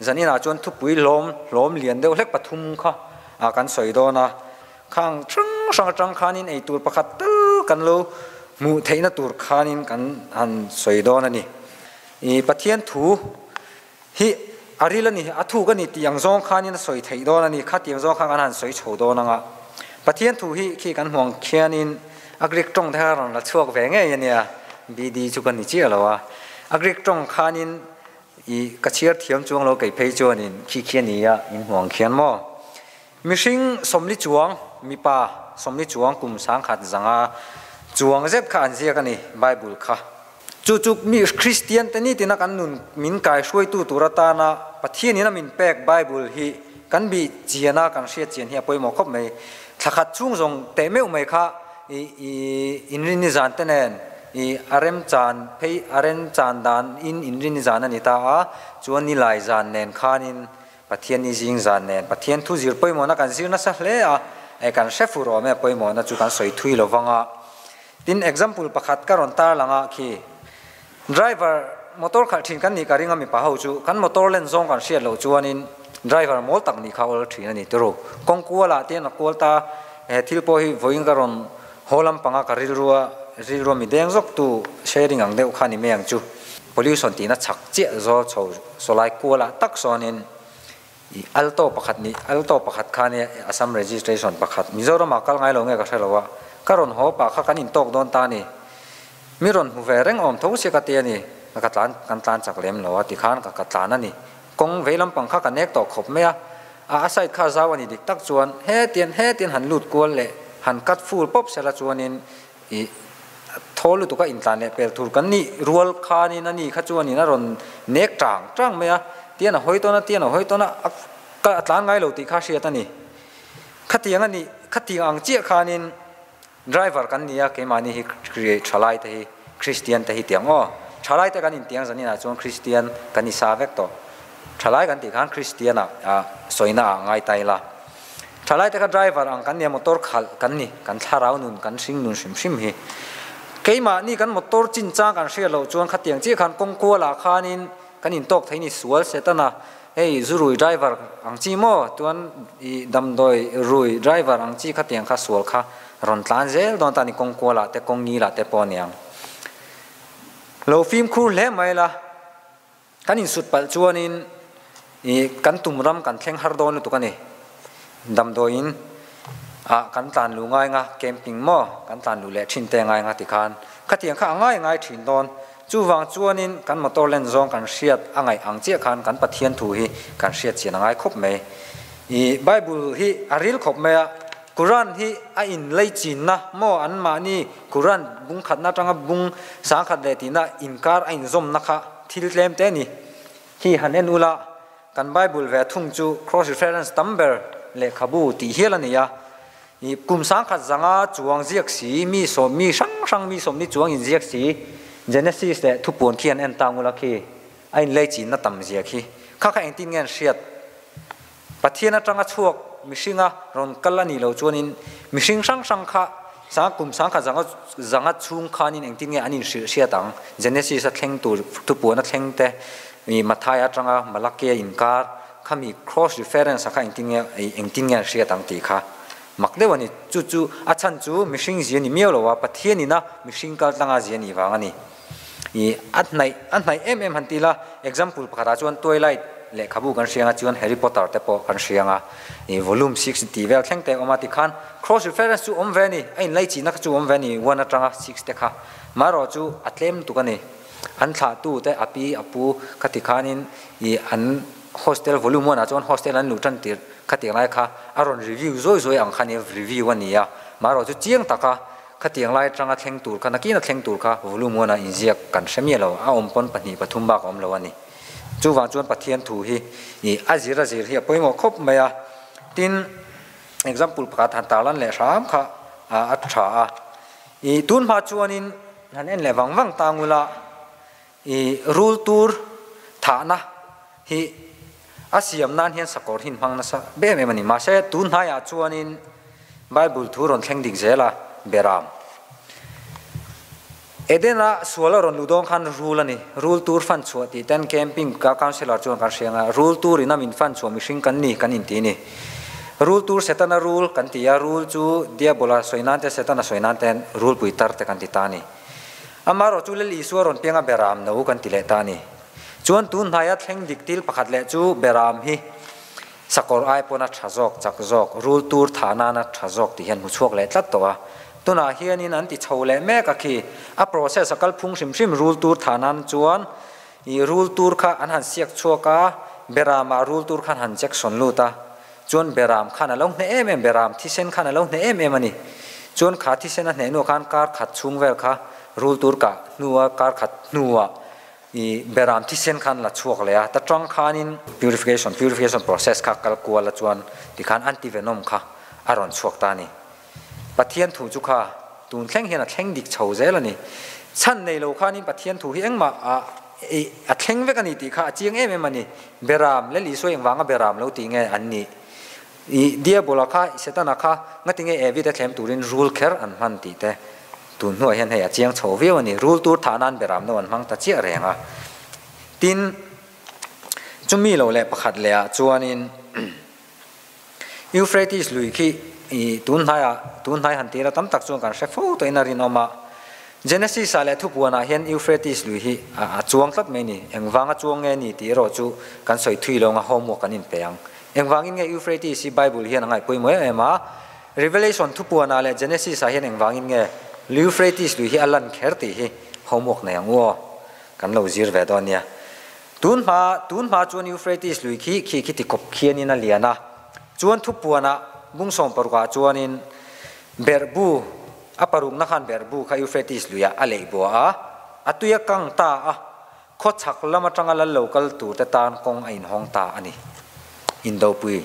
Zaninah chuan thupui hlawm hlawm lian deuh hlek pathum kha ah kan sawi dawn a, khang hrang hrang atang khanin ei tur pakhat tal kan lo hmuh theihna tur khanin kan han sawi dawn a ni. I Pathian thu hi a ril a ni, a thuk a ni tih ang zawng khanin a sawi theih dawn a ni, khatiang zawng khan kan han sawi chho dawn ang a. Pathian thu hi khi kan hmuh ang khianin a Greek tawng te kha rawn la chhuak ve ngei a nia, BD chu ka ni chiah lo a, a Greek tawng khanin I ka chhiar thiam chuang lo kei phei chuanin khi khi a ni a, in hmu ang khian maw? Mihring sawmli chuang, mipa sawmli chuang kum sangkhat zanga chuang zet kha an ziak a ni Bible kha. Chu chu mi Kristian te nitina kan nun min kai hruaitu tur atana Pathianin a min pek Bible hi kan bih chian a, kan hriat chian hi a pawimawh khawp mai. Thla khat chhung zawng teh meuh mai kha i i inrinni zan te nen I a remchan phei a remchan dan in inrin zan a ni ta a, chuan nilai zan nen khanin Pathian ni zing zan nen Pathian thu zir pawimawhna kan zir nasa hle a, e kan hre fur awm e pawimawhna chu kan sawi thui lo vang a. Tin example pakhat ka rawn tar lang a khi driver motor khalh thin kan nih ka ring a mipa ho chu kan motor len zawng kan hriat loh chuanin driver mawl tak nih kha awl thin a ni turu kawng kualah te an a kual ta he thil pawh hi vawiin ka rawn Haw lampanga ka rilrua rilrua mi deng zawk tu sharing ang deuh kha ni mai ang chu. Pollution tihna chak chiah zawl chho sawlai kualah tak sawnin i alto pakhat ni alto pakhat kha nia Assam registration pakhat Mizoramah kal ngai lo nge ka hre lo a, ka rawn haw pah kha kan intawk dawn ta ni. Mi rawn hmu ve reng awm tho sia ka ti a ni, ka tlan kan tlan chak lem lo a tikhan ka ka tlan a ni. Kawng vei lampang kha ka nek tawh khawp mai a, a a side kha zau a ni dik tak chuan hetian hetian han lut kual leh han cut full pawp sela chuanin ih thaw lutuk a intlan leh pel tur kan nih rual khanin a ni kha chuanin a rawn nek tang tang mai a, tian a hawi tawn a tian a hawi tawn a, a ka a tlan ngai lo tih kha hriat a ni. Khatiang a nih khatiang ang chiah khanin Driver kan ni a, keimahni hi thalai te hi Kristian te hi tiang aw. Thalai te kan intiang zanin ah chuan Kristian kan i sa vek tawh. Thalai kan tih khan Kristian ah sawina ah ngai ta ila. Thalai te kha driver ang kan nia motor khalh kan ni, kan thlarau nun, kan hring nun hrim hrim hi. Keimahni kan motor chinchang kan hriat loh chuan khatiang chiah khan kawng kual ah khanin kan intawk thei ni sual Setana Hei zu rui driver ang chi maw? Chuan i damdawi rui driver ang chi khatiang kha sual kha rawn tlan zel dawn ta ni kawng kualah te kawng ngilah te pawh a niang. Lo fimkhur hle mai la, kan insut palh chuanin i kan tum ram kan thleng har dawn lutuk a ni. Damdawiin ah kan tlan luh ngai nga, camping maw kan tlan luh leh thin te ngai nga tikhan khatiang kha a ngai ngai thin dawn. Chuvang chuanin kan motor len zawng kan hriat a ngaih ang chiah khan kan Pathian thu hi kan hriat chian a ngai khawp mai. I Bible hi a ril khawp mai a, Quran hi a in lei chinna maw anmahni Quran bung khatna atanga bung sangkhat leh tihna inkar a inzawmna kha thil tlem te a ni. Hi han en ula kan Bible ve thung chu cross reference tam ber lehkhabu tih hial a ni a. I kum sangkhat zanga chuang ziak si, mi sawm, mi hrang hrang mi sawmni chuang in ziak si, Genesis leh thupuan khi an en ta ngula khi, a inlei chinna tam zia khi. Kha kha engtin nge an hriat? Pathian atanga chhuak mihringa rawn kal a nih loh chuanin mihring hrang hrang kha sang kum sangkhat zanga zanga chhung khanin engtin nge an inhrilh hriat ang? Genesis a thleng tur, thupuan a thleng te, i Matthai atanga Malakia inkar, Khami cross reference a kha engtin nge engtin nge an hriat ang tih kha mak deuh a ni. Chu chu a chhan chu mihring zia ni miau lo a, Pathian ina mihring kal tlanga zia nih vang a ni. I a hnaih a hnaih em em han ti ila, example pakhatah chuan Twilight lehkhabu kan hriang a, chuan Harry Potter te pawh kan hriang a, i volume 6 tih vel thleng te awm a tikhan cross reference chu awm ve a ni, a inlaichihna kha chu awm ve a ni, one atanga 6 te kha. Marawh chu a tlem tuk a ni. An thlahtu te a pi a pu kha ti khanin i an hostel volume one ah chuan hostel an luh tan tirh khatiang lai kha a rawn review zawi zawi ang kha nia review a ni a, marawh chu chiang taka khatiang lai atanga thleng tur kha nakina thleng tur kha volume one ah inziak kan hre miah lo, a awm pawn pahnih pathum bak a awm lo a ni. Chuvang chuan Pathian thu hi i a zir a zir hi a pawimawh khawp mai a, tin example pakhat han tarlan leh hram kha a tha a, i tun hma chuanin Han en leh vang vang ta ngula i rul tur thahna hi a siam nan hian sakawr hi hmang nasa em em a ni. Mahse tun hnaiah chuanin Bible thu rawn thleng dik zel a, Beram. Edena sual a rawn luh dawn khan rul a ni. Rul tur fan chhuah tih ten camping ka councellor chuan kan hria ang a, rul tur in a min fan chhuah mihring kan ni kan inti a ni. Rul tur Setana rul kan ti a, rul chu Diabola sawi nan te Setana sawi nan ten rulpui tar te kan ti ta a ni. Amaherawh chu Lal Isua rawn pianga beram no kan ti leh ta a ni. Chuan tun hnaia thleng dik til pakhat leh chu beram hi sakawr ai pawn a tha zawk, chak zawk, rul tur thah nana tha zawk tih hian hmu chhuak leh tlat tawh a. Tunah hianin an ti chho leh mek a khi. A process a kal phung hrim hrim rul tur thah nan chuan ih rul tur kha an han siak chhuak a, beramah rul tur khan han injection lut a. Chuan beram khan a lo hneh em em, beram thisen khan a lo hneh em em a ni. Chuan kha thisen a hneh hnuah khan kar khat chhung vel kha rul tur kah hnua kar khat hnuah I beram thisen khan la chhuak leh a, ta tang khanin purification, purification process kha kal kual a chuan tikhan anti-venom kha a rawn chhuak ta a ni. Pathian thu chu kha tun thleng hian a thleng dik chho zel a ni. Chhan nei lo khanin Pathian thu hi engmah a a thleng vek a ni tih kha a chiang em em a ni. Beram, Lal Isua engvanga beram lo tih nge an nih? I Diabola kha, Setana kha ngati nge Evi te thlem turin rul kher an hman tih te tun hnuah hian hei a chiang chho viau a ni. Rul tur thah nan beram no an hmang ta chiah reng a. Tin, chumi lo leh pakhat leh ah chuanin Euphrates lui khi i tun hnaiah tun hnai han tira tam tak chuan kan hre fo tawhin a rinawm a. Genesis ah leh thupuan ah hian Euphrates lui hi a chuang tlat mai a ni. Engvanga chuang nge ni tih erawh chu kan sawi thui lo ang a, homework kan inpe ang. Engvangin nge Euphrates hi Bible hian a ngaihpawimawh em em a? Revelation thupuanah leh Genesis ah hian engvangin nge Euphrates lui hi a lan kher tih hi homework nei ang u aw. Kan lo zir ve dawn nia. Tun hma, tun hma chuan Euphrates lui khi khi khi ti kawp khianin a lian a. Chuan thupuanah bung sawmparukah chuanin berhbu, a parukna khan berhbu kha Euphrates luiah a leih bua a, a tui a kang ta a. Khawchhak lam atanga lal lo kal turte tan kawng a inhawng ta a ni. Indopui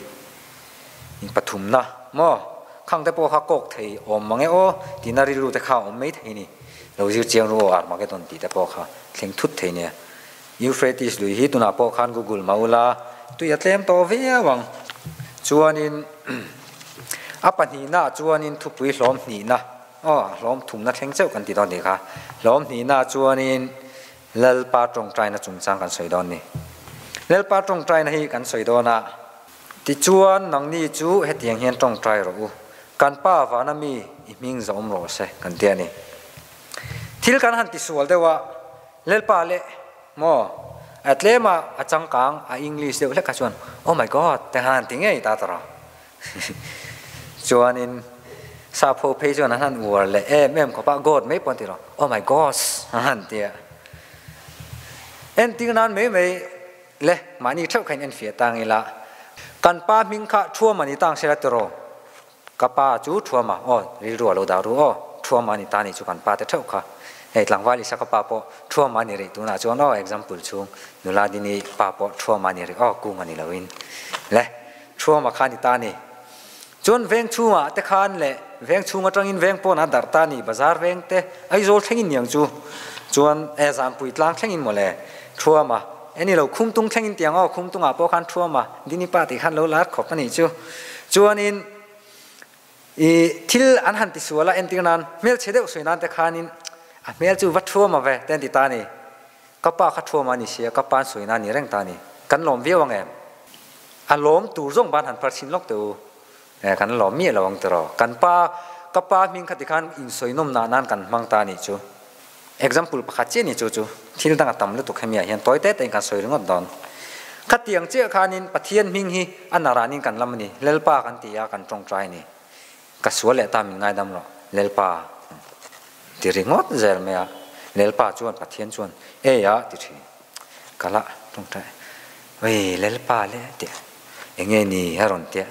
in pathumna maw? Khangte pawh kha kawk thei awm mang e aw tihna rilru te kha a awm mai thei ni. Lo zir chiang ru aw Armageddon tih te pawh kha thleng thut thei nia. Euphrates lui hi tunah pawh khan Google mah ula tui a tlem tawh viau ang. Chuanin a pahnihnaah chuanin thupui hlawm hnihna aw hlawm thumna thleng chauh kan ti dawn tih kha. Hlawm hnihnaah chuanin Lalpa tawngtaina chungchang kan sawi dawn ni. Lalpa tawngtaina hi kan sawi dawn a, tichuan nangni chu hetiang hian tawngtai rawh u, kan Pa vana mi i hming zawm rawh se kan ti a ni. Thil kan han tisual deuh a, Lalpa leh maw a tlema a changkang a English deuh hlek kha chuan Oh my God te khan han ti ngei ta tawrh a. Chuanin sap ho phei chuan an han uar leh em em khawp a, God mai pawh an ti lo, Oh my gosh an han ti a. Entir nan mai mai le mahni theuh kha in enfiah tang ila, kan pa hming kha Thuama ni tang sela tiraw? Ka pa chu Thuama, aw rilru a lo dah ru aw, Thuama ni ta ni chu kan pa te theuh kha. Hei tlangval Isaka pa pawh Thuama ni rih tunah chuan aw example chhung nula Dini pa pawh Thuama ni rih aw kung a ni loin le. Thuama kha ni ta ni. Chuan veng chhungah te khan leh veng chhung atangin veng pawn a darh ta ni, bazar veng te Aizawl thlengin niang chu. Chuan e Zampui tlang thlengin mawle Thuama e ni lo Khumtung thlengin tiang aw Khumtungah pawh khan Thuama Dini pa tih khan lo lar khawp a nih chu. Chuanin i thil an han ti sual a entir nan hmelchhe deuh sawi nan te khanin a hmel chu va Thuama ve te an ti ta ni. Ka pa kha Thuama a ni sia, ka pa an sawi na a ni reng ta ni. Kan lawm viau ang em? A lawm tur zawng ban han phar chhin lawk teh u. Eh, kan lawm miah lo ang tiraw. Kan pa, ka pa hming kha tikhan insawi nawm nah nan kan hmang ta a nih chu. Example pakhat chiah a ni chu chu. Thil dang a tam lutuk hemi ah hian tawi te tein kan sawi ringawt dawn. Khatiang chiah khanin Pathian hming hi a naranin kan lam a ni. Lalpa kan ti a, kan tawngtai a ni. Ka sual leh ta min ngaidam rawh, Lalpa ti ringawt zel mai a. Lalpa chuan Pathian chuan ei a ti thin. Ka la tawngtai Oi Lalpa le ti enge ni a rawn tia.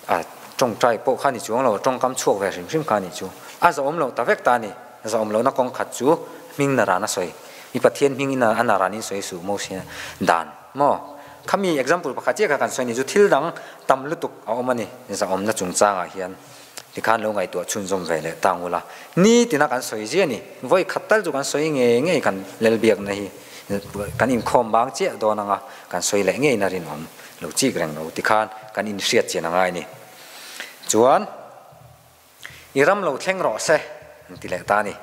A tawngtai pawh kha ni chuang lo, tawngkam chhuak ve hrim hrim kha ni chu. A zahawm loh ta vek ta a ni. Zahawm lohna kawng khat chu hming naran a sawi. Mi Pathian hming in a naran in sawi suh Moses dan maw? Khami example pakhat chiah kha kan sawi ni chu thil dang tam lutuk a awm a ni. Zahawmna chungchangah hian tikhan lo ngaihtuah chhunzawm ve leh ta ngula. Ni tina kan sawi zia ni. Vawi khat tal chu kan sawi ngei ngei kan lelbiakna hi kan inkhawm bang chiah dawn anga kan sawi leh ngei na rinawm lo chik reng lo tikhan kan inhriat chian a ngai ni. Chuan i ram lo thleng rawh se an ti leh ta a ni.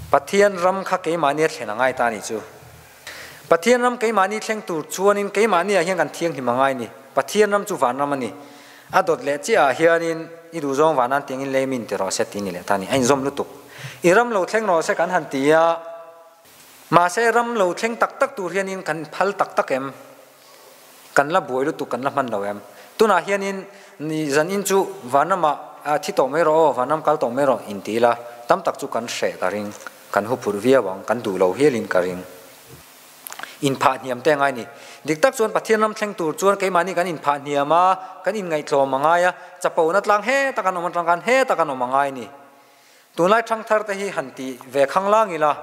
Pathian ram kha keimahni a thlen a ngai ta a nih chu. Pathian ram keimahni thleng tur chuanin keimahniah hian kan thianghlim a ngai ni. Pathian ram chu vanram a ni. A dawt leh chiahah hianin i duhzawng vanan tiangin lei min ti rawh se tih ni leh ta a ni. A inzawm lutuk. I ram lo thleng rawh se kan han ti a, mahse ram lo thleng tak tak tur hianin kan phal tak tak em? Kan la buai lutuk kan la hman lo em? Tunah hianin zan in chu vanramah thi tawh mai rawh aw, vanram kal tawh mai rawh inti ila tam tak chu kan hreh ka ring. Kan huphurh viau ang, kan duh lo hialin ka ring. Inphah hniam te a ngai ni. Dik tak chuan Pathian ram thleng tur chuan keimahni kan inphah hniam a, kan inngaihtlawm a ngai a, chapona tlang heta kan awm atang khan heta kan awm a ngai ni. Tunlai thangthar te hi han ti ve khang lang ila,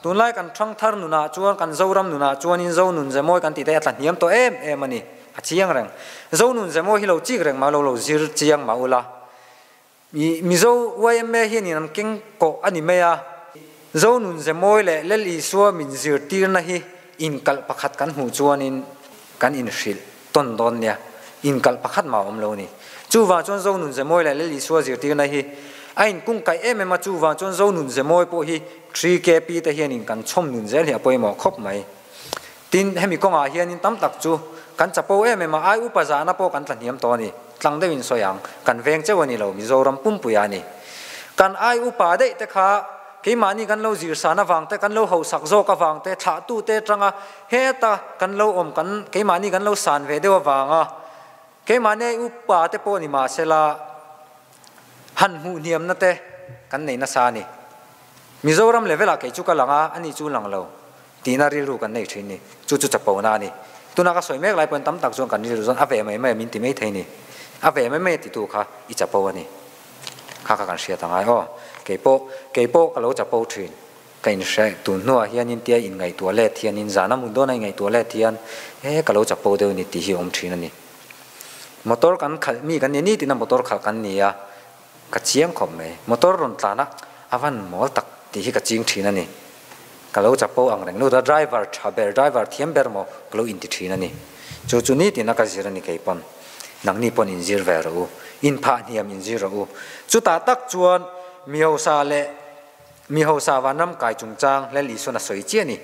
tunlai kan thangthar nunah chuan kan Zoram nunah chuanin Zo nun ze mawi kan tih te hi a tla hniam tawh em em a ni. A chiang reng. Zo nun ze mawi hi lo chik reng mah lo, lo zir chiang mah ula. Mizo yma hianin an keng kawh a ni mai a, Zo nun ze mawi leh Lal Isua min zirtirna hi inkalh pakhat kan hmuh chuanin kan inhrilh tawn dawn nia, inkalh pakhat mah a awm lo a ni. Chuvang chuan Zo nun ze mawi leh Lal Isua zirtirna hi a inkungkaih em em a, chuvang chuan Zo nun ze mawi pawh hi 3KP te hianin kan chhawm nun zel hi a pawimawh khawp mai. Tin, hemi kawngah hianin tam tak chu kan chapo em em a, ai upa zahna pawh kan tlahniam tawh a ni. Tlang deuhin sawi ang, kan veng cheu a ni lo, Mizoram pumpuia a ni. Kan ai upa daih te kha keimahni kan lo zirsan avang te, kan lo hausak zawk avang te, thlahtute atanga heta kan lo awm kan keimahni kan lo san ve deuh avanga keimahni ai upa te pawh ni mahsela han hmuh hniamna te kan nei nasa a ni. Mizoram level ah kei chu ka lang a, ani chu lang lo. Tihna rilru kan nei thin ni. Chu chu chapona a ni. Tuna ka sawi mek lai pawhin tam tak chuan kan rilru chuan a ve mai mai a min ti mai thei ni. A ve mai mai a titu kha i chapo a ni. Kha kha kan hriat angai aw. Keipawh, keipawh ka lo chapo thin. Ka inhre tun hnuah hianin tia inngaihtuah let hianin zana mut dawna inngaihtuah let hian he ka lo chapo deuh ni tih hi a awm thin a ni. Motor kan khalh mi kan ni nitin a motor khalh kan ni a, Ka chiang khawp mai. Motor rawn tlan a, a van mawl tak tih hi ka ching thin a ni. Ka lo chapo ang reng lut a, driver tha ber, driver thiam ber maw ka lo inti thin a ni. Chu chu nitin a ka zir a ni kei pawn. Nangni pawn inzir ve rawh u. Inphah hniam inzir rawh u. Chutah tak chuan Mihosa leh Mihosa vanram kai chungchang Lal Isuan a sawi chiah a ni.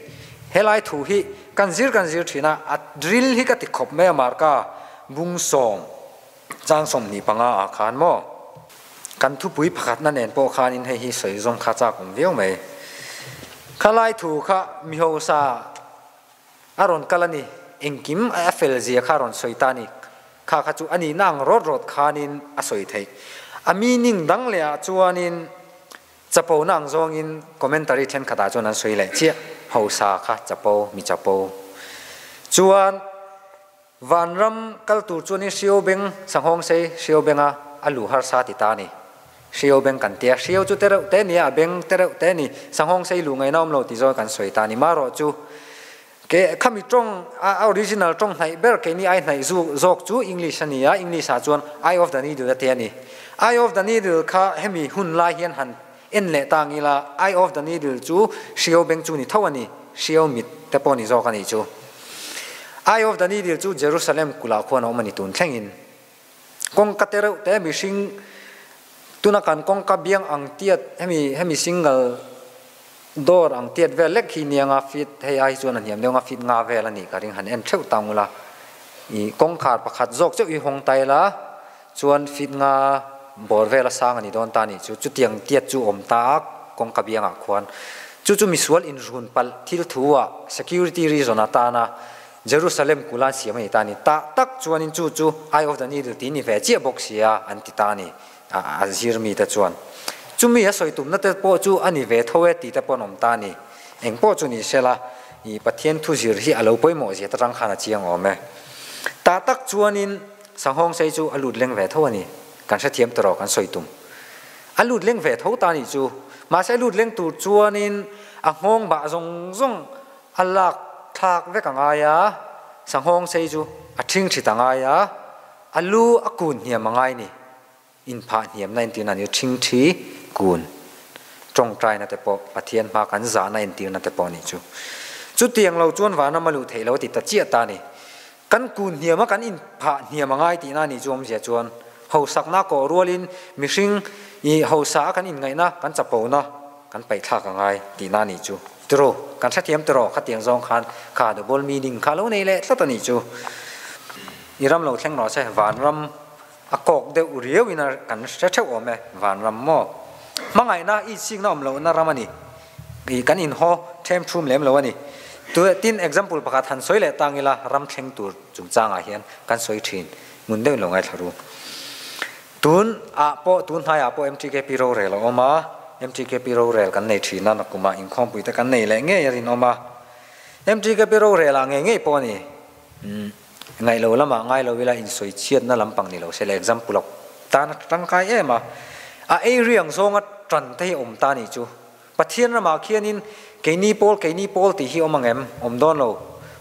Helai thu hi kan zir kan zir thin a, a drill hi ka ti khawp mai a Marka bung sawm. Chang 25 ah khan maw? Kan thupui pakhatna nen pawh khanin hei hi sawi zawng kha chak awm viau mai. Khalai thu kha mihosa a rawn kal a ni, engkim a fel zia kha a rawn sawi ta a ni. Kha kha chu a nihna ang rawt rawt khanin a sawi theih. A meaning dang leh ah chuanin chapona ang zawngin commentary thenkhatah chuan an sawi leh chiah, hosa kha chapo, mi chapo. Chuan. Vanram kal tur chuanin Hriau beng Sanghawng sei Hriau benga a lu harsa ti ta a ni. Hriau beng kan tia, Hriau chu tereuh te nia, a beng tereuh te a ni. Sanghawng sei lu ngaihna awm lo ti zawn kan sawi ta a ni. Marawh chu ke khami tawng a original tawng hnaih ber keini ai hnaih zu zawk chu English a ni a, English ah chuan Eye of the Needle a ti a ni. Eye of the Needle kha hemi hun lai hian han en leh ta ang ila, Eye of the Needle chu Hriau beng chu ni tho a ni, Hriau mit te pawh ni zawk a nih chu. Eye of the Needle chu Jerusalem kulh ah khuan a awm a ni tun thlengin. Kawngka te reuh te mihring tuna kan kawngka biang ang tiat hemi hemi single door ang tiat vel lek hi nia nga feet hei ai chuan a hniam deuh nga feet nga vel a nih ka ring han en theuh ta ngula i kawngkhar pakhat zawk chauh hi hawng ta ila chuan feet nga bawr vel a sang a ni dawn ta a nih chu chutiang tiat chu awm ta a kawngka biangah khuan chu chu misual inrun palh thil thu ah security reason atana Jerusalem kula an siam a ni ta a ni. Tah tak chuanin chu chu Eye of the Needle tih ni ve chiah bawk sia an ti ta a ni a zir mite chuan. Chumi a sawi tumna te pawh chu a ni ve tho e tih te pawh an awm ta a ni. Eng pawh chu ni sela i Pathian thu zir hi a lo pawimawh zia ta tang khan a chiang awm e. Tah tak chuanin Sanghawng sei chu a lut leng ve tho a ni. Kan hrethiam ta rawh kan sawi tum. A lut leng ve tho ta a nih chu. Mahse a lut leng tur chuanin a nghawng bah zawng zawng A lak thlak vek a ngai a, sanghawng sei chu a ṭhing ṭhit a ngai a, a lu a kun hniam a ngai ni. Inphah hniamna entirna ni ṭhing ṭhi kun ṭawngṭaina te pawh Pathian hma kan zahna entirna te pawh a nih chu. Chutiang lo chuan vanram a luh theih lo a ti ta chiah ta a ni. Kan kun hniam a, kan inphah hniam a ngai tihna a nih chu awmzia chuan hausakna kawh rualin mihring i hausa a kan inngaihna kan chapona. kan paih thlak a ngai tihna a nih chu. Tiraw? Kan hrethiam tiraw? Khatiang zawng khan kha double meaning kha lo nei leh tlat a nih chu. I ram lo thleng rawh se, vanram a kawk deuh riau in a kan hre theuh awm e, vanram maw? Hmangaihna i chikna awm lohna ram a ni. I kan inhaw them thum lem lo a ni. Tin, example pakhat han sawi leh tang ila ram thleng tur chungchangah hian kan sawi thin. Ngun deuhin lo ngaithla ru. Tun ah pawh, tun hnaiah pawh MTKP rorel a awm a, MTKP rorel kan nei thin a, nakumah inkhawmpui te kan nei leh ngei a rinawm a. MTKP rorel ah ngei ngei pawh a ni. Umm, ngaih lo lamah ngai lo ila insawi chhiatna lampang ni lo se le example a tan a tangkai em a. A ei riang zawnga tan te hi a awm ta a nih chu. Pathian ramah khianin keini pawl keini pawl tih hi awm ang em? Awm dawn lo.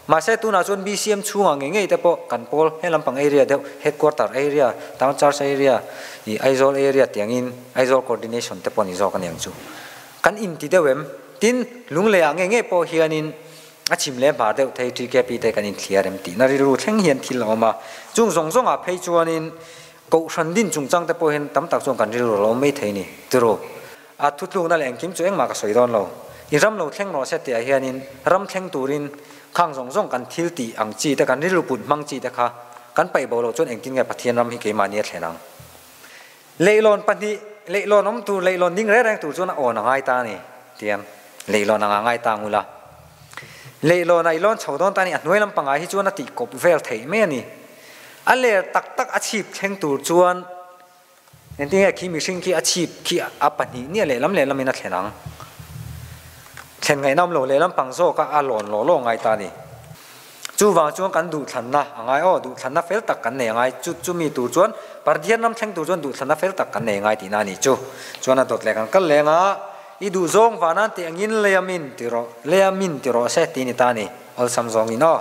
Mahse tunah chuan BCM chhungah ngei ngei te pawh kan pawl he lampang area deuh headquarter area, town church area, ih Aizawl area tiangin Aizawl coordination te pawh ni zawk aniang chu. Kan inti deuh em? Tin, Lungleiah ngei ngei pawh hianin a chim leh hmar deuh thei TKP te kan inthliar em tihna rilru thleng hian thil a awm a. Chung zawng zawngah phei chuanin Kohhran din chungchang te pawh hian tam tak chuan kan rilru a lo awm mai thei ni. Tiraw? A thutlukna leh engkim chu engmah ka sawi dawn lo. I ram lo thleng rawh se tihah hianin ram thleng turin khang zawng zawng kan thil tih ang chi te, kan rilru put hmang chi te kha kan paih bo loh chuan engtin nge Pathian ram hi keimahni a thlen ang? Leihlawn pahnih, leihlawn awm tur, leihlawn ding reng reng tur chuan a awn a ngai ta a ni tiang leihlawn anga ngai ta ang ula. Leihlawn a i lawn chho dawn ta a ni, a hnuai lampangah hi chuan a tih kawp vel theih mai a ni. A ler tak tak a chhip thleng tur chuan Engtin nge khi mihring khi a chhip khi a pahnih nia lehlam lehlamin a thlen ang? Thlen ngaihna awm lo lehlam pang zawk a a lawn law law ngai ta a ni. Chuvang chuan kan duhthlanna a ngai aw, duhthlanna fel tak kan nei a ngai. Chu chumi tur chuan Pathian ram thleng tur chuan duhthlanna fel tak kan nei a ngai tihna a nih chu. Chuan a dawt leh kan kal leng a, I duhzawng vanan tih angin lei a min ti rawh, lei a min ti rawh se tih ni ta a ni. Awlsam zawngin aw.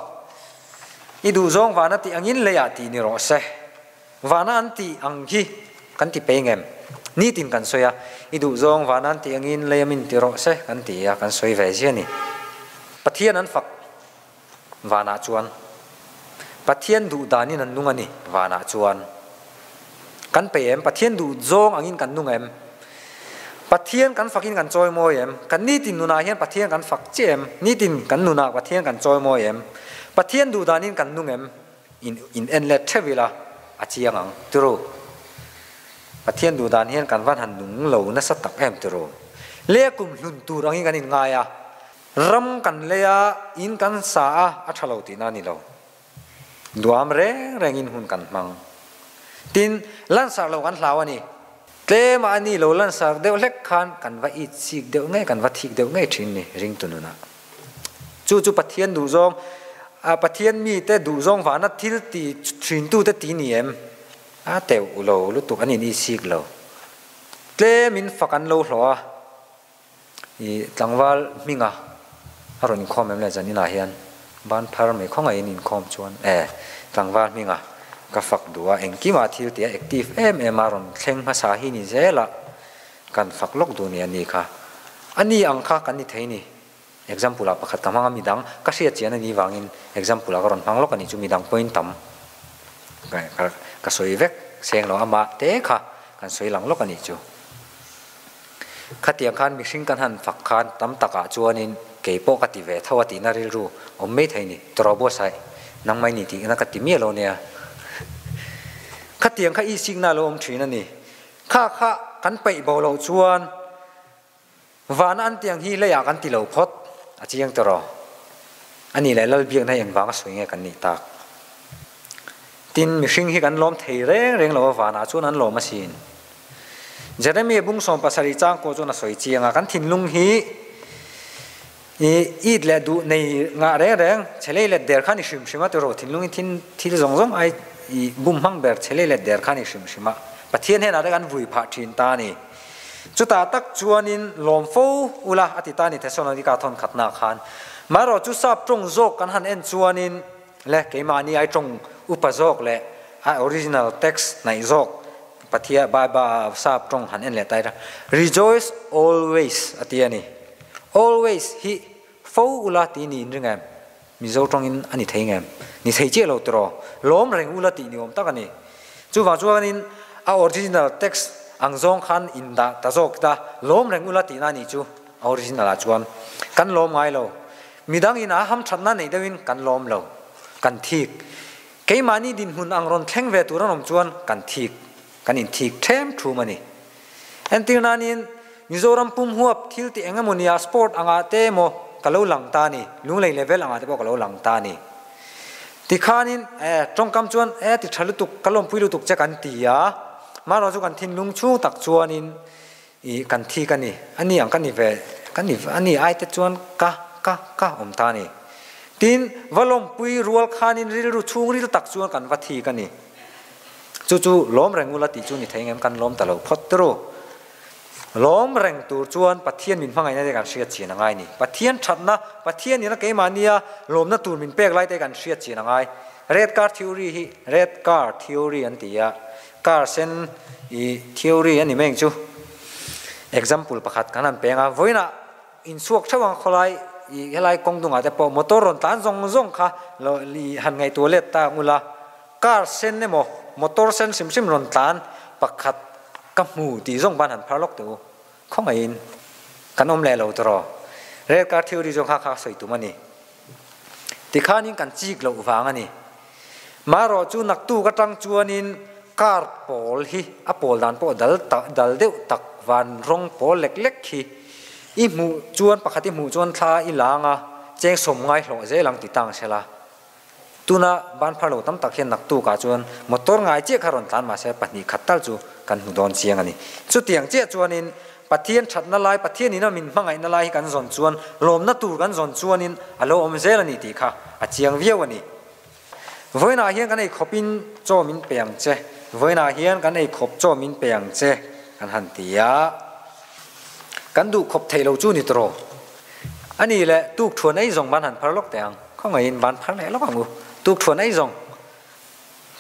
I duhzawng vana tih angin leiah tih ni rawh se. Vana an tih ang hi kan ti pei ngem? Nitin kan sawi a, i duh zawng vana an tih angin lei a min ti rawh se kan ti a, kan sawi ve zia ni. Pathian an fak vanah chuan Pathian duh danin an nung a ni vanah chuan. Kan pei em? Pathian duh zawng angin kan nung em? Pathian kan fakin kan chawi mawi em? Kan nitin nunah hian Pathian kan fak chiah em? Nitin kan nunah Pathian kan chawi mawi em? Pathian duh danin kan nung em? In in en let theuh ila a chiang ang tiraw? Pathian duh dan hian kan van han nung lo nasa tak em tiraw? Leh kum hlun tur angin kan in ngai a, ram kan lei a, in kan sa a, a tha lo tihna a ni lo. Duam reng rengin hun kan hmang. Tin, lansar lo kan hlau a ni. Tlema a ni lo lansar deuh hlek khan kan va it chik deuh ngei, kan va thik deuh ngei thin ni ringtu nunah. Chu chu Pathian duhzawng, Pathian mite duhzawng vana thil ti thintute ti ni em? A teuh lo lutuk an in isik lo. Tlemin fak an lo hlawh a, i tlangval hminga a rawn inkhawm em le zan inah hian ban phar mai khawngaihin inkhawm chuan e tlangval hminga ka fak duh a, engkimah thil tia active em em a rawn thleng hmasa hi ni zel a, kan fak lawk duh ni a ni kha. A ni ang kha kan ni thei ni. Example ah pakhat ka hmang a midang ka hriat chian a nih vangin example ah ka rawn hmang lawk a nih chu midang pawhin tam ka sawi vek seng lo amah te kha kan sawi lang lawk a nih chu. Khatiang khan mihring kan han fak khan tam takah chuanin kei pawh ka ti ve tho a tihna rilru awm mai thei ni. Tawrh buatsaih nangmah i ni tihna ka ti miah lo nia. Khatiang kha i sikna a lo awm thin a ni. Kha kha kan peih bo loh chuan Vana an tiang hi leiah kan ti lo phawt a chiang tawh. A nih leh Lalbiakna hi engvanga sawi nge kan nih tak? Tin, mihring hi kan lawm thei reng reng lo a, vanah chuan an lawm asin. Jeremia bung 70 chang pawh chuan a sawi chiang a, kan thinlung hi i it leh duh nei ngah reng reng, chhe lei let der kha ni hrim hrim a tiraw, thinlung hi thin thil zawng zawng ai i bum hmang ber chhe lei let der kha ni hrim hrim a, Pathian hnenah te kan vui phah thin ta a ni. Chutah tak chuanin lawm fo ula a ti ta a ni Thesalonika thawn khatna khan. Marawh chu sap tawng zawk kan han en chuanin le keimahni ai tawng upa zawk leh a original text hnaih zawk Pathia Bible sap tawng han en leh ta ila rejoice always a ti a ni. Always hi fo ula tih niin ring em? Mizo tawngin a ni thei ngem? Ni thei chiah lo tiraw? Lawm reng ula tih ni awm tak a ni. Chuvang chuanin a original text Ang zawng khan in dah ta zawk ta lawm reng ula tihna nih chu a original ah chuan kan lawm ngai lo. Midang in a hamthatna neih deuhin kan lawm lo. Kan thik. Keimahni dinhmun ang rawn thleng ve tur an awm chuan kan thik. Kan in thik ṭhem ṭhum a ni. Entir nanin Mizoram pum huap thil tih eng emaw nia sport angah te emaw ka lo lang ta a ni. Lunglei level angah te pawh ka lo lang ta a ni. Tikhanin e tawngkam chuan e ti tha lutuk ka lawmpui lutuk che kan ti a, mahrawh chu kan thinlung chhung tak chuanin i kan thik a ni, a ni ang ka ni ve ka ni a ni ai te chuan ka ka ka awm ta a ni. Tin, va lawmpui rual khanin rilru chhungril tak chuan kan va thik a ni. Chu chu lawm reng ula tih chu ni thei ngem kan lawm ta lo phawt turu. Lawm reng tur chuan Pathian min hmangaihna te kan hriat chian a ngai ni. Pathian thatna, Pathian ina keimahnia lawmna tur min pek lai te kan hriat chian a ngai. Red car theory hi red car theory an ti a, car sen i theory a ni mai ang chu. Example pakhat kan han peng a, vawiinah inchhuak theuh ang khawlai i helai kawng dungah te pawh motor rawn tlan zawng zawng kha lo i han ngaihtuah let ta ang ula, car sen emaw motor sen hrim hrim rawn tlan pakhat Ka hmu tih zawng ban han phar lawk teh u. Khawngaihin kan awm leh lo tawh. Red car theory zawng kha kha sawi tum a ni. Tikhanin kan chik loh vang a ni. Marawh chu naktuk atang chuanin car pawl hi a pawl dan pawh dal dal deuh tak van rawng pawl lek lek hi i hmuh chuan pakhat i hmuh chuan thla i lang a, cheng sawm ngai hlawh zel ang ti tang sela. Tuna ban phar lo tam tak hian naktukah chuan motor ngai chiah kha rawn tlan mahse 2 khat tal chu kan hmu dawn chiang a ni. Chutiang chiah chuanin Pathian thatna lai, Pathian ina min hmangaihna lai hi kan zawn chuan lawmna tur kan zawn chuanin a lo awm zel a ni tih kha a chiang viau a ni. Vawiinah hian kan ei khawpin chaw min pe ang che, vawiinah hian kan ei khawp chaw min pe ang che kan han ti a, kan duh khawp theih lo chu ni tawh. A nih leh tukthuan ei zawng ban han phar lawk teh ang. Khawngaihin ban phar leh lawk ang u. Tukthuan ei zawng.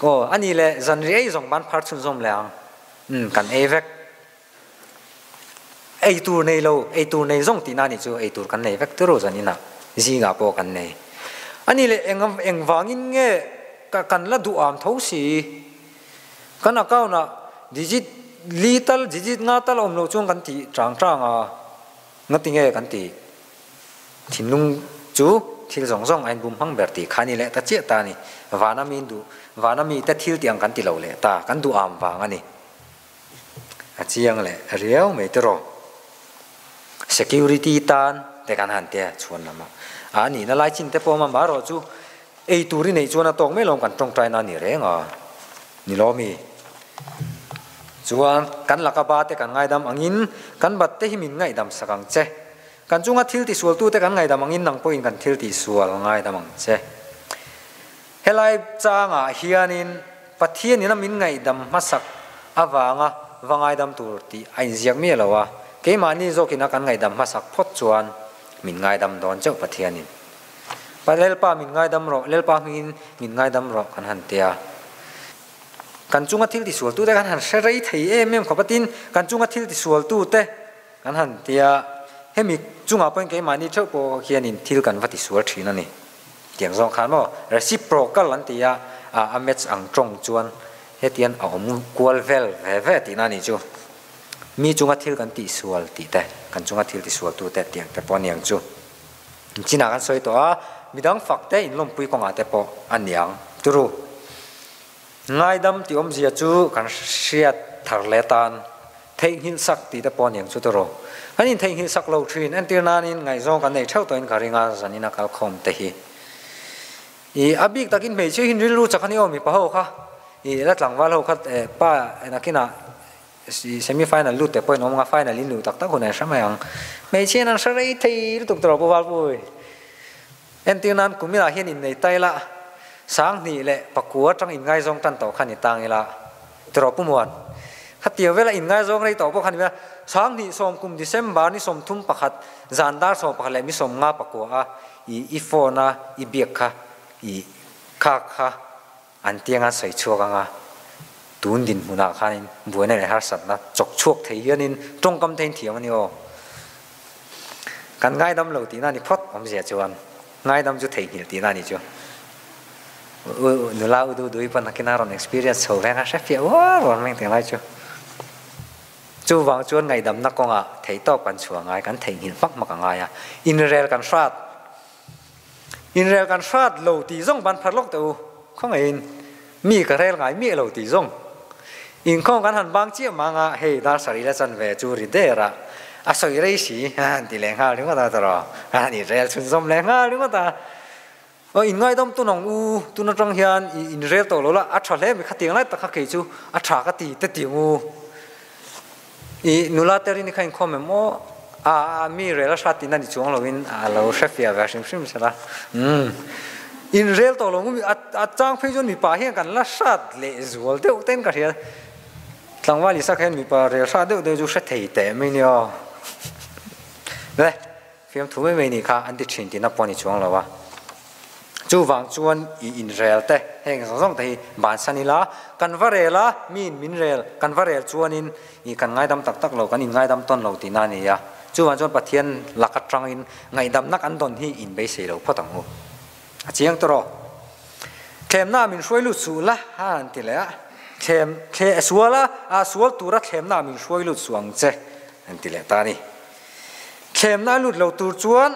Aw, a nih leh zanri ei zawng ban phar chhunzawm leh ang. Umm, kan ei vek. Ei tur nei lo, ei tur nei zawng tihna nih chu ei tur kan nei vek turu zaninah zingah pawh kan nei. A nih leh eng engvangin nge ka kan la duh am tho si? Kan account ah digit li tal, digit nga tal a awm loh chuan kan ti chang chang a. Ngati nge kan ti? Thinlung chu thil zawng zawng a inbum hmang ber tih kha ni leh ta chiah ta a ni. Vana mi duh, vana mi te thil tih ang kan ti lo leh ta, kan duh am vang a ni. A chiang leh riau mai tiraw. Security tan te kan han tia chhuan lam a. A nihna lai chin te pawh awm a, marawh chu ei tur i neih chuan a tawk mai lawm kan tawngtaina a ni reng a. Ni lo mi? Chuan kan laka ba te kan ngaidam angin kan bat te hi min ngaihdam sak ang che. Kan chunga thil tisualtute kan ngaidam angin nang pawhin kan thil tisual ngaidam ang che. Helai changah hianin Pathianin a min ngaihdam hmasak avanga va ngaidam tur tih a inziak miah lo a, keimahni zawkin a kan ngaihdam hmasak phawt chuan min ngaidam dawn chauh Pathianin. Pa Lalpa min ngaidam rawh, Lalpa hmingin min ngaidam rawh kan han ti a. Kan chunga thil tisualtute kan han hre rei thei em em khawp a, tin kan chunga thil tisualtute kan han ti a, hemi chungah pawhin keimahni theuh pawh hianin thil kan va tisual thin a ni. Tiang zawng khan maw reciprocal an ti a, a match ang tawng chuan hetian a awm kual vel ve ve tihna a nih chu. Mi chunga thil kan tihsual tih te, kan chunga thil tisualtute tiang te pawh a ni ang chu. Chinah kan sawi tawh a, midang fak te inlawmpui kawngah te pawh a niang turu. Ngaidam tih awmzia chu kan hriat thar leh tan theihnghilh sak tih te pawh a niang chu turu. Kan intheihnghilh sak lo thin, entir nanin ngaihzawng kan nei theuh tawhin ka ring a, zanin a kalkhawm te hi. I a bik takin hmeichhia hi rilru chak a ni aw mipa ho kha, i la tlangval ho kha pa nakinah Semi final lut te pawhin awm nga final in luh tak tak hun an hre mai ang. Hmeichhia in an hre rei thei lutuk tawh Pu Valpui. Entir nan kum inah hian innei ta ila 2009 atang inngaizawng tan tawh kha ni tang ila tawh Pu Muan. Khatiang vela inngaizawng rei tawh pawh kha ni mai a, 2010 kum December ni 31 zan dar 11 leh mi 59 a i i phone a i biak kha i kha kha An tianga sawi chhuak anga tun dinhmunah khanin buaina leh harsatna chawk chhuak thei hianin tawngkam te in thiam a ni aw. Kan ngaidam lo tihna a ni phawt awmzia chuan ngaidam chu theihnghilh tihna a ni chu. Nula u duh duh i pawn nakina rawn experience chho veng a hre fiah uar uar mai ang tih lai chu. Chuvang chuan ngaihdamna kawngah theihtawp kan chhuah ngai, kan theihnghilh hmak hmak a ngai a. Inrel kan hrat. Inrel kan hrat lo tih zawng ban phar lawk teh u. Khawngaihin mi ka rel ngai miah lo tih zawng. Inkhawm kan han bang chiah mang a, hei dar sarih la chan ve chu ri der a, a sawi rei si a han ti leh nghal ringawt a tawrh a han inrel chhunzawm leh nghal ringawt a. Aw inngaidawm tun ang u, tun atang hian i inrel tawh lo la, a tha hle mai khatiang lai tak kha kei chu a tha ka ti te ti ang u. I nula te rin i kha inkhawm em aw? A, a, mi rel a hrat tihna ni chuang loin a lo hre fiah ve hrim hrim sela. Umm, inrel tawh lo ang u, a, a chang phei chuan mipa hian kan la hrat leh zual deuh ten ka hria. Tlangval Isaka hian mipa rel hrat deuh deuh chu hre thei teh mai nia aw. Le. Fiamthu mai mai nih kha an ti thin tihna pawh a ni chuang lo a. Chuvang chuan i inrel te, heng zawng zawng te hi bansan ila, kan va rel a, miin min rel, kan va rel chuanin i kan ngaidam tak tak lo, kan inngaidam tawn lo tihna a ni a. Chuvang chuan Pathian lak atangin ngaihdamna kan dawn hi inbeisei lo phawt ang u. A chiang tawh rawh. Thlemna min hruai lut suh la, a han ti leh a. Thlem, thle, sual a, a sual tura thlemna min hruai lut suh ang che, an ti leh ta a ni. Thlemna a lut lo tur chuan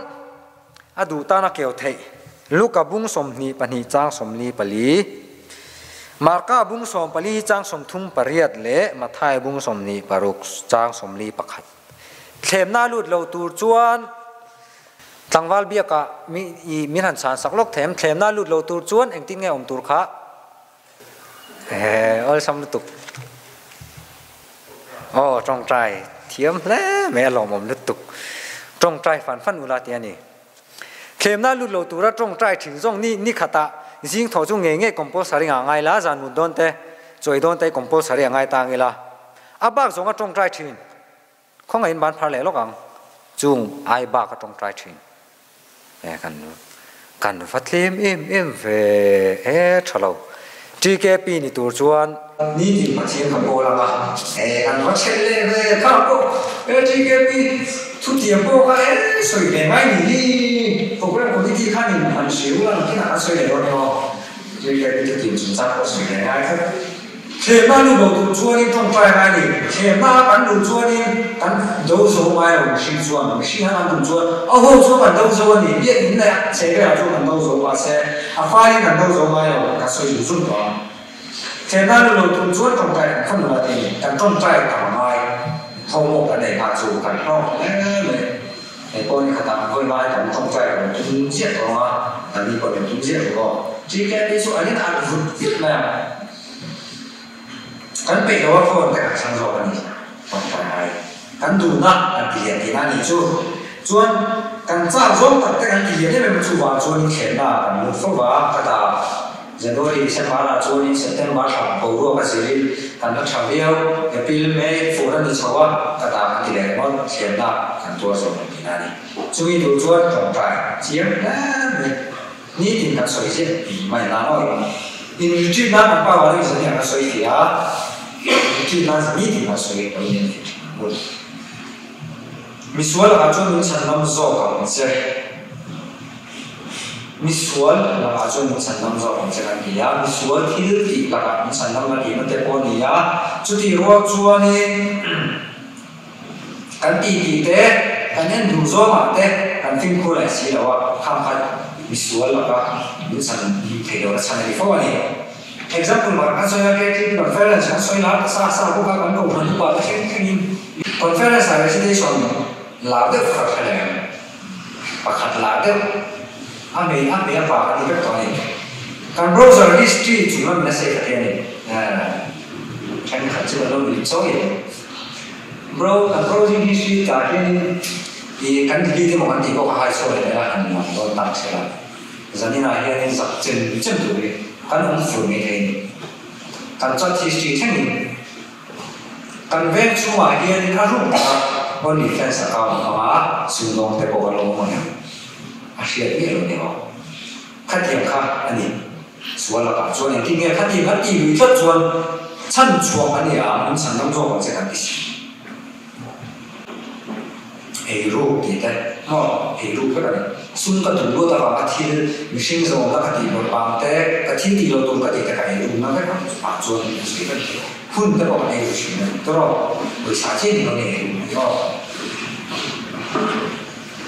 a duh tan a keu theih. Luka bung 22 chang 44, Marka bung 14 chang 38 leh Mathai bung 26 chang 41. Thlemna a lut lo tur chuan tlangval biakah mi i min han chhan sak lawk them. Thlemna a lut lo tur chuan engtin nge awm tur kha? Ehe, awlsam lutuk. Aw, tawngtai thiam hle mai a lawmawm lutuk. Tawngtai fan fan ula tih a ni. Thlemna lut lo tura tawngtai thin zawng ni ni khatah zing thaw chu ngei ngei compulsory ngah ngai la, zan mut dawn te, chawi dawn te compulsory a ngai ta ang ila. A bak zawnga tawngtai thin. Khawngaihin ban phar leh lawk ang. Chung ai bak a tawngtai thin. E kan kan va tlem em em ve e tha lo. TKP ni tur chuan. Nitin Pathian ka pawl ang a. E kan va chhelh leh ve kha pawh e TKP thutiam pawh kha e sawi ve ngai ni hi. Program committee khan in han hria ula nakinah kan sawi leh dawn emaw. TKP thutiam chungchang pawh sawi ve ngai kha. Thlemna lu bo tur chuanin tawngtai ngai ni. Thlemna a kan luh chuanin kan do zo ngai lo mihring chuan mihring han an tum chuan a ho chuan kan do zo a ni. Biak in leh a chhe velah chuan kan do zo mahse a faiin kan do zo ngai lo ka sawi zung zung tawh ang. Thlemna lu lo tur chuan tawngtai kan khawn lo a ti. Kan tawngtai tam a ngai. Thawmawk kan nei nghal chu kan hlawk hle mai. Hei pawh ni khatah vawi ngai kan tawngtai kan tum ziah tawh ang a, kan ni pawh kan tum ziah tawh aw. TKP chu an in alh vut vut mai ang. Kan peih lo a phone te kan chhang zawk a ni tawngtai ai. Kan duhna kan ti lian tihna a nih chu. Chuan kan chak zawng tak te kan ti lian em em a chuvang chuan in thlenna kan lut fo va ka ta. January, December ah chuanin September thla boruak a zirin kan la tha viau. April, May fur a ni chho a, ka dah kan ti leh ringawt, thiamna kan tuar zawk ang tihna a ni. Chumi tur chuan tawngtai chiang hle mai. Nitin kan sawi ziah tih mai nan awi. In retreat nan kan power hi zan hian kan sawi fiah a, retreat nan nitin kan sawi lo in en thin ang u. Misual lakah chuan min chhan ngam zawk ang che. Misual lakah chuan min chhan ngam zawk ang che kan ti a, misual thil tih lakah min chhan ngam la tihna te pawh a ni a. Chutih rual chuanin kan tih tih te, kan en duh zawngah te kan fimkhur leh si lo a, khang kha misual laka min chhan theih lohna chhan a ni fo a ni. Example pakhat kan sawi a, KTP conference kan sawi lar ta sa sa bawk a, kan kohhran upa te thleng thlengin conference ah recitation lar deuh kha ka hre leh ang. Pakhat lah deuh a hmei a hmei a pa ka ti vek tawh a ni. Kan browser history chung lam in a save a ti a ni. Thenkhat chu an lo nuih chawi ang. Bro, kan browsing history tah hianin i kan delete emaw kan tih pawh kha hai chhuak leh daih a, han nuam dawn tak se la. Zaninah hianin zak chem chem tur hi kan awm fur mai thei a ni. Kan chat history thlengin. Kan veng chhungah hianin a ruk taka OnlyFans account hmanga sumdawng te pawh kan lo awm ang. A hriat miah lo ni maw? Khatiang kha a ni. Sual lakah chuan engtin nge khatiang kha tih lui tlat chuan chhan chhuak a ni a, min chhan dam zawk ang che kan ti si. Eiruk tih te maw? Eiruk vek a ni. Sum ka duh luat avanga thil mihring zawmna ka tih bawrh vang te, ka thil tih loh tur ka tih te ka eirukna vek ang ah chuan a sawi vek. Hun te pawh kan ei ru thin a ni tawrh. Pawisa chiah ni lo nge ei ru mai aw.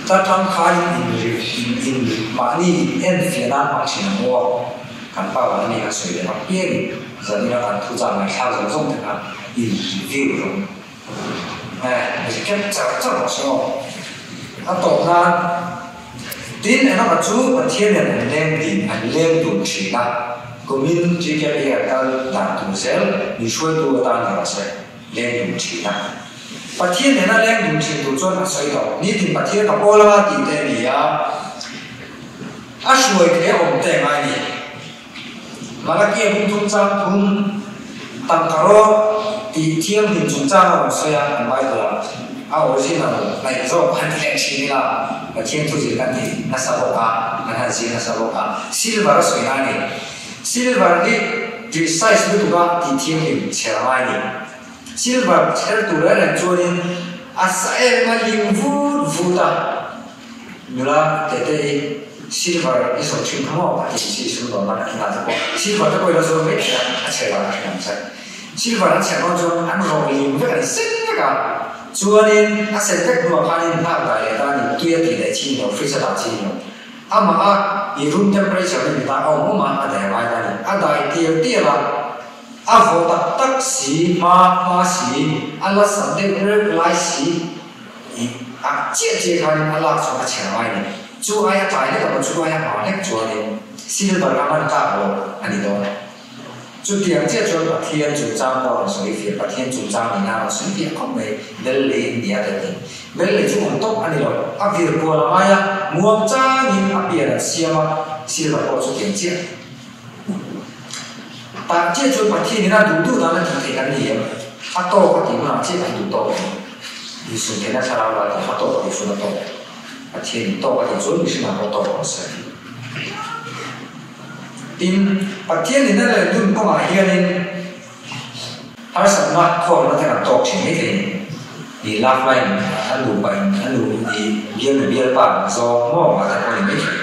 Ta tang khain in ri in in mahni in en fiah nan hmang thin ang aw. Kan pa vang ani a sawi leh hmak piangin zanina kan thu chah ngaihthlak zawng zawng te kha in review rawh. Eh, recap char char rawh se aw. A tawp nan tin engemaw chu Pathian nen an leng din an leng dun thin a, kumin GKP a kal dan tur zel min hruaitu atan ni rawh se, leng dun thin a. Pathian nena leng dun thin tur chuan a sawi tawh, nitin Pathian ka pawl anga tih te a ni a, a hruai thei a awm te ngai ni. Malakia bung thum chang thum tangka rawh tih thianghlim chungchang a rawn sawi a, an Bible ah a original hnaih zawk han ti leh thin ila Pathian thu zir kan ti nasa bawk a, kan han zir nasa bawk a, silver a sawi na a ni. Silver hi precise lutuk a tih thianghlim chher a ngai ni. Silver chher tur reng reng chuanin a sa em a ling vut vut a. Nula tete i silver i zawh thin kha maw a ti chi sumdawn a inah te pawh silver te pawh i lo zawr mai thei a, a chhe vang a hre ang che. Silver an chhe dawn chuan an rawh lim vek a ni sen vek a, chuanin a sen vek hnuah khanin hnak dai leh tan in tui a tih leh chi ni lo, fridge a dah chi ni lo. Amah a i room temperature ni ta a awm awm a, a dai ngai ta a ni. A dai tial tial a, a vawh tak tak si, hma hma si, a la sat deuh reuh lai si. I a chiah chiah khanin a lak chuan a chher ngai ni. Chu aia tlai hlek emaw chu aia hma hlek chuanin silver a hman tlak lo a ni dawn. Chutiang chiah chuan Pathian chungchang pawh a rawn sawi fiah, Pathian chungchang nihna a rawn sawi fiah khawp mai. Bel lei in nia te ti. Bel lei chu awm tawp a ni lo. A vir kual a ngai a, muang changin a pian an siam a, silver pawh chutiang chiah. Tah chiah chuan Pathian in a duh duh dan a tih theih kan ni em? A tawk a tih hunah chiah kan duh tawk em? Insum theihna thlarau la tih a tawk a tih chuan a tawk. Pathian in tawk a tih chuan mihringah pawh tawk rawh se. Tin, Pathian in a leh dun kawngah hianin harsatna thawkna te kan tawk thin mai thei a ni. I love line a nupa in a nu i bialnu bialpa ang zawng maw ah te pawh ni mai thei.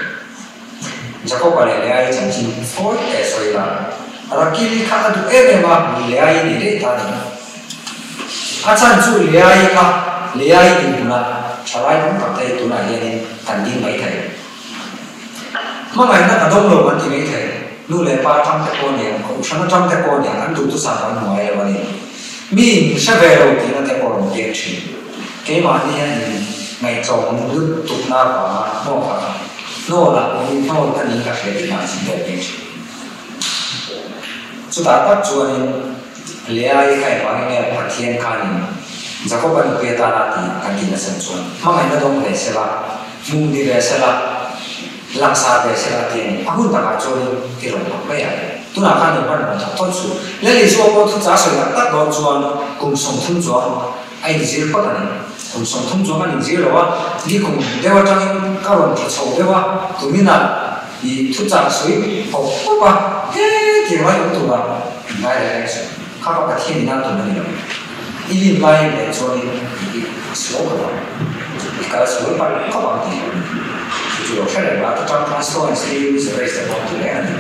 Jakob-a leh Leai chanchin fawi teh sawi la, Rakili kha a duh em em a, Leai ni daih ta ni. A chhan chu Leai kha Leai dinhmunah thalai tam tak te tunah hianin kan ding mai thei. Hmangaihna ka dawng lo kan ti mai thei. Nu leh pa atang te pawh aniang, kohhran atang te pawh aniang an duhthusam kan hmu ngai lo a ni. Mi in hre ve lo tihna te pawh rawn pek thin. Keimahni hian in ngaihtlawm lutukna avanga hnaw kha ka hnawl a, mi hnawl ka niin ka hria tih hna chin vel pek thin. Chutah tak chuanin Leai kha engvangin nge Pathian khanin Jakoba nupui atana tih kan tih nasa chuan hmangaihna dawng ve sela, hmuh ni ve sela, Langsar ve se la ti a ni. A hun takah chuanin i rawn lang mai ang. Tunah khan i hman rawn thawk phawt suh. Lal Isua pawh thucha sawi tak tak dawn chuan kum 30 chuang a inzir phawt a ni. Kum 30 chuang an inzir lo a, ni kum deuh atangin ka rawn tha chho deuh a, tuminah i thuchah sawi pawp pawp a, he tir mai awm tura ngai reng reng suh. Kha ka Pathian in a tum a ni lo. I lim laiin leh chuanin i sual khawp ang, i kal sual palh khawp ang tih chu chu lo hre reng la, ta tang khan stone steel is a race te pawh an ti reng a ni.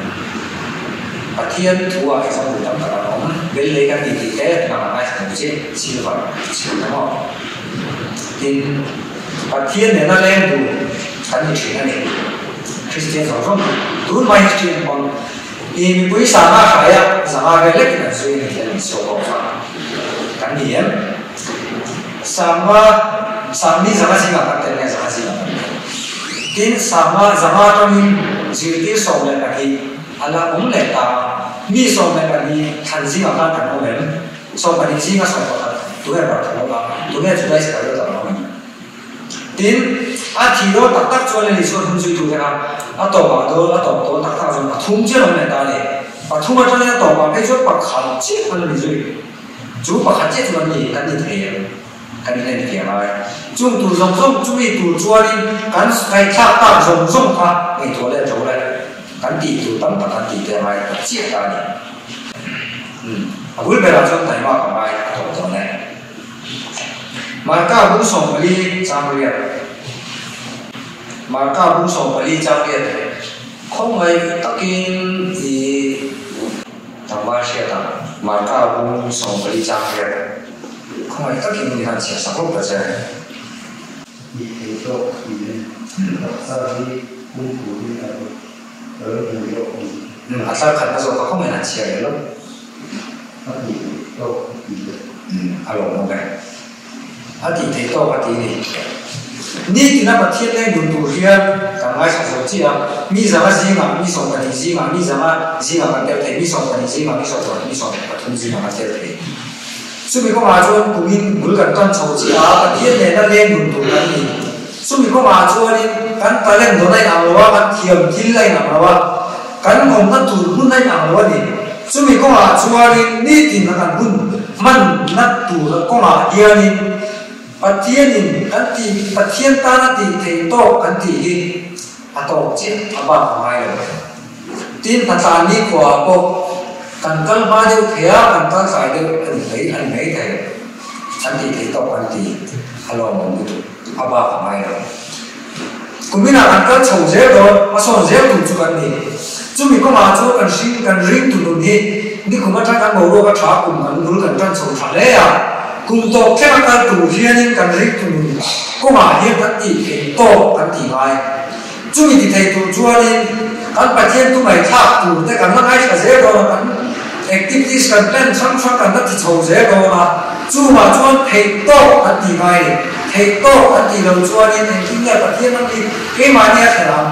Pathian thu ah example tam tak an awm, bel lei kan tih tih te nang a ngaithla lo che, silver chhun ang aw. Tin, Pathian nena leng dun kan ni thin a ni. Kristian zawng zawng hi tun mai Christian pawn I mipui sanga hraia zanga vel lekin an zui a ni hian min sawi bawk a, kan ni em? Sanga sangni zanga zingah kan tel nge zanga zingah kan tel? Tin, sanga zanga atangin zirtir 12 a la awm leh ta a, mi 12 thlan zingah khan kan awm em? 12 zinga 11 tunge Bartholomew-a, tunge Juda Iskariot-a an awm em? Tin, a thi dawn tak tak chuan Lily chuan hun zuitute kha a tawpah dawn, a tawp dawn tak tak chuan pathum chiah an awm leh ta a ni. Pathum atangin a tawpah phei chuan pakhat chiah an la ni zui. Chu pakhat chiah chu kan ni, kan ni thei em? Kan inlen fiah ngai. Chung tur zawng zawng, chumi tur chuanin kan ngaihthlak tak zawng zawng kha ngaihtuah leh ṭo leh kan tih tur tam tak kan tih te a ngai tak chiah ta a ni. Umm, a bul berah chuan taima ka ngai a tawp dawn e. Marka bung 14 chang riat Marka bung 14 chang riat Khawngaih takin i tlangval hriat ang. Marka bung 14 chang riat khawngaih takin min han chhiah sak lawk ta che. Tih thei tawk a ni e. Taksa hi pum turin a rawn hmu lawk a ni. A thlar khatna zawk kha khawngaih han chhiah leh lawk. A tih theih tawk a ti e. A lawmawm e. A tih theih tawk a ti ni. Nitina Pathian leng dun tur hian kan ngaithla zo chiah a, mi zanga zingah mi 12 zingah mi zanga zingah kan tel thei, mi 12 zingah mi 12 mi 13 zingah kan tel thei. Chumi kawngah chuan kumin bul kan tan chho chiah a, Pathian nena leng dun tur kan ni. Chumi kawngah chuanin kan talent dawn a inang lo a, kan thiam thil a inang lo a, kan awmna tur hmun a inang lo a ni. Chumi kawngah chuanin nitin a kan hun hmanna tur kawngah hianin Pathianin kan tih, Pathian tana tih theih tawk kan tih hi a tawk chiah a bak a ngai lo. Tin, hnathlan nikhuaah pawh kan kal hma deuh thei a, kan kal tlai deuh a ni mai a ni mai thei. Kan tih theih tawk kan ti a lawmawm lutuk a bak a ngai lo. Kuminah kan kal chho zel dawn, hmasawn zel tur chu kan ni. Chumi kawngah chuan kan hring kan ring tu nun hi nikum atang kan boruak a tha kum kan bul kan tan chho tha hle a. Kum tawp thleng a kal tur hianin kan ring tu nun kawngah hian kan tih theih tawk kan tih ngai. Chumi ti thei tur chuanin kan Pathian tu ngaihthlak tur te kan la ngaithla zel dawn a, kan activities kan plan hrang hrang kan la ti chho zel dawn a, chungah chuan theih tawk kan tih ngai ni. Theih tawk kan tih lo chuanin engtin nge Pathian ram hi keimahni a thlen ang?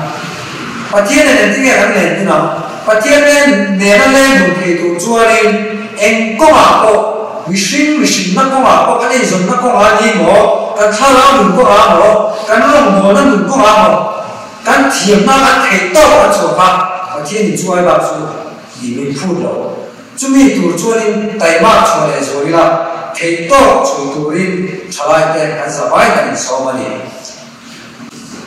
Pathian nen engtin nge kan len dun ang? Pathian nen nena leng dun thei tur chuanin eng kawngah pawh, mihring mihrinna kawngah pawh, kan eizawnna kawngah ni maw, kan thlarau nun kawngah maw, kan rawngbawlna nun kawngah maw, kan thiamna kan theih tawk kan chhuak a, Pathian in chu ai bak chu i min phut lo. Chumi tur chuanin taimak chhuah leh zual ila, theih tawk chhui turin thalaite kan zavai kan insawm a ni.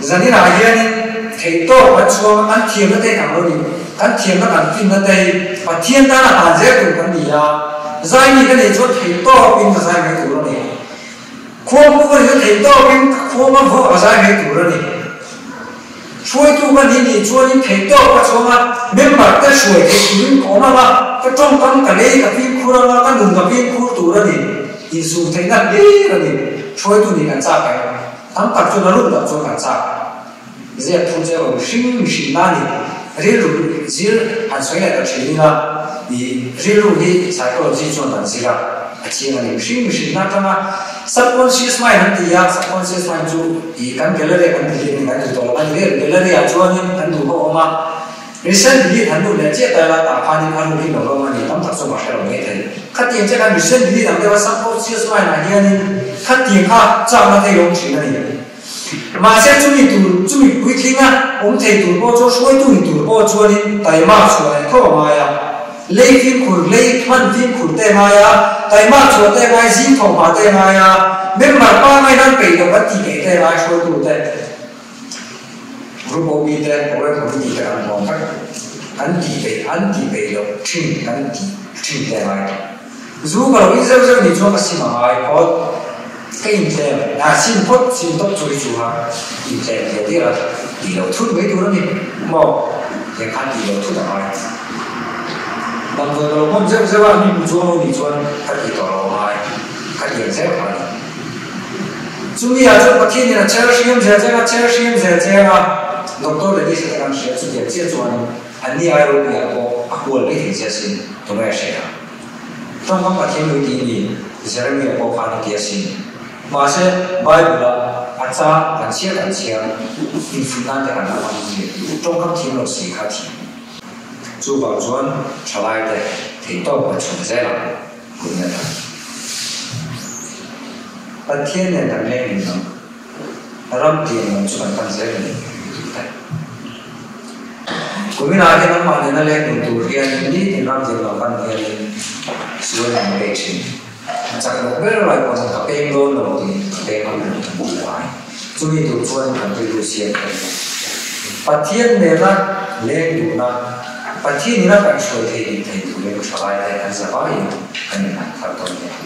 Zaninah hianin theihtawp kan chhuang a, kan thiamna te kan lo ni, kan thiamna kan finna te hi Pathian tana hlan zel tur kan ni a, zaimi ka nih chuan theihtawpin ka zai mai tur a ni. Khuangpu ka nih chuan theihtawpin ka khuang a vawh ka zai mai tur a ni. Hruaitu ka nih nih chuanin theihtawp ka chhuang a, member te hruai theih turin ka awm ang a, ka tawngkam ka lei ka fimkhur ang a, ka nun ka fimkhur tur a ni. Insum theihna hlir a ni. Hruaitu nih kan chak em? Tam tak chuan a ruk tak chuan kan chak. Ziak thu che rawn hring mihring na ni. Rilru zir han sawi leh ta thin ila, i rilru hi psychology chuan kan zir a, a chiang a ni. Mihring mihring na atanga subconscious mind an ti a, subconscious mind chu i kan gallery ah kan delete in kan duh tawh lo a ni ber. Gallery ah chuanin kan duh ho awm a, Recent delete han lut leh chiah ta ila tah khanin a ruk hi lo rawng a ni, tam tak chu ka hre lo mai thei. Khatiang chiah khan recent delete ang deuha subconscious mind ah hianin khatiang kha chakna thei awm thin a ni. Mahse chumi tur, chumi puitlinga awm thei tur pawh chuan hruaitu ni tur pawh chuanin taima chhuah leh tho a ngai a. Lei fimkhur, lei hman fimkhur te a ngai a, taima chhuah te a ngai, zing tho hma te a ngai a, member pangngai nan peih lo kan tih peih te a ngai hruaitu te. Group OB te, Program Committee te kan huam vek. An tih peih, an tih peih loh thin kan tih thin te a ngai tawh. Zu ka lo in zeuh zeuh nih chuan ka sim a ngai phawt. Ka intlem, a sim phawt, sim tawp chu hi chu a intlem ve tir a, tih loh thut mai tur a ni maw? Tiang khan tih loh thut a ngai. Damdawi ka lo hmawm zeuh zeuh a, mi hmu chuang lo nih chuan ka tih tawh lo a ngai. Ka tiang zeuh kha a ni. Chumi ah chuan Pathian in a cher hriam zel cheng a, cher hriam zel cheng a, Doctor Reddy hre tak an hria, chutiang chiah chuan an ni ai ropuiah pawh a kual mai thei che asin, tunge a hria? Tawngkam Pathian lui tih ni Jeremia pawh khan a ti asin. Mahse, Bible ah a chang kan chhiar kan chhiar, infuih nan te kan la hmang zui, tawngkam thiam lo si kha thiam. Chuvang chuan thalaite theihtawp an chhun zel ang. Hun a tam. Pathian nen kan leng in ang. Ram tiang lam chu kan pan zel a ni tih ta. Kuminah hian amah nena leng dun tur hianin nitin ram tiang lam pan hianin sual an pe thin. A chak loh ber lai pawh chuan ka peng dawn lo tih ka peng ang kan ti lai. Chumi tur chuan kan rilru siam thei lo. Pathian nena leng duhna, Pathian ina kan hruai thei nih thei turin thalai te kan zavaiin kan inhan thar dawn nia.